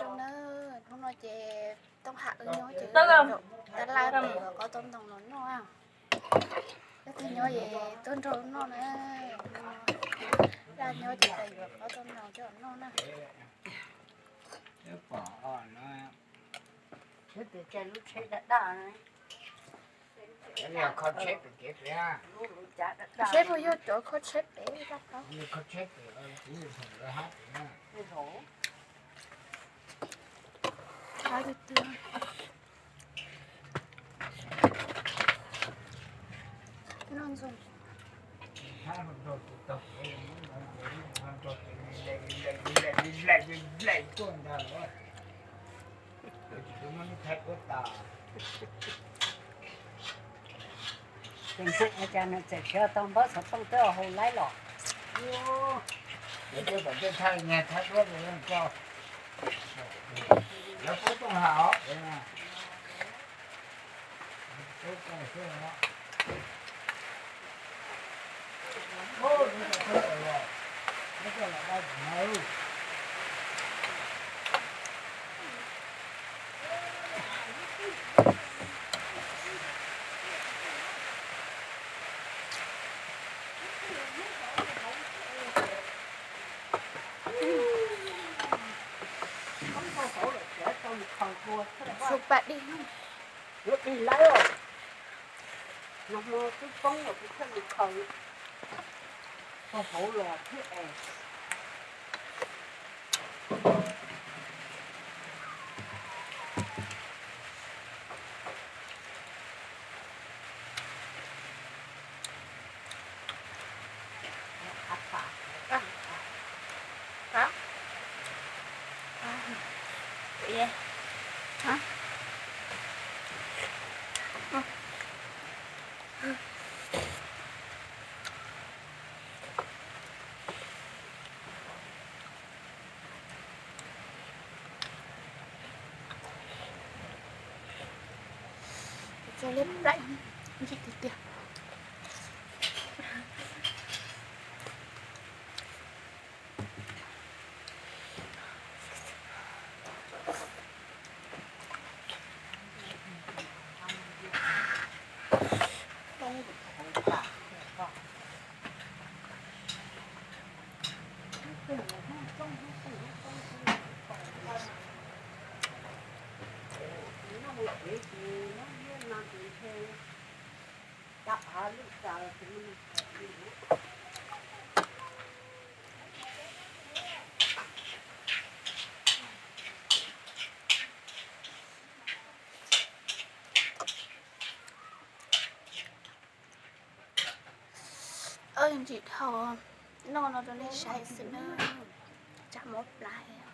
Zoo na, hnub no ces Tooj Ham wb nyob ces tab laj pem yuav qaub tau ntoo los noj. Leej twg nyob es tuaj nrog noj na. Laj nyob ces pem yuav qaub tau ntoo coj noj na. Seb puas yog cov kho tsheb pem. Ces nws txawm khiav tau npawb xov tooj twb haus laib los. Xu pa dig, yuav dig laib os. Nag hmo twb poob los kuv thiaj li khaws tau hauv los thiab es. Tso liab plaim ntsim tiag tiag. Ntsim dhau, noj no rau nej saib xwb na. Tsam mob plab.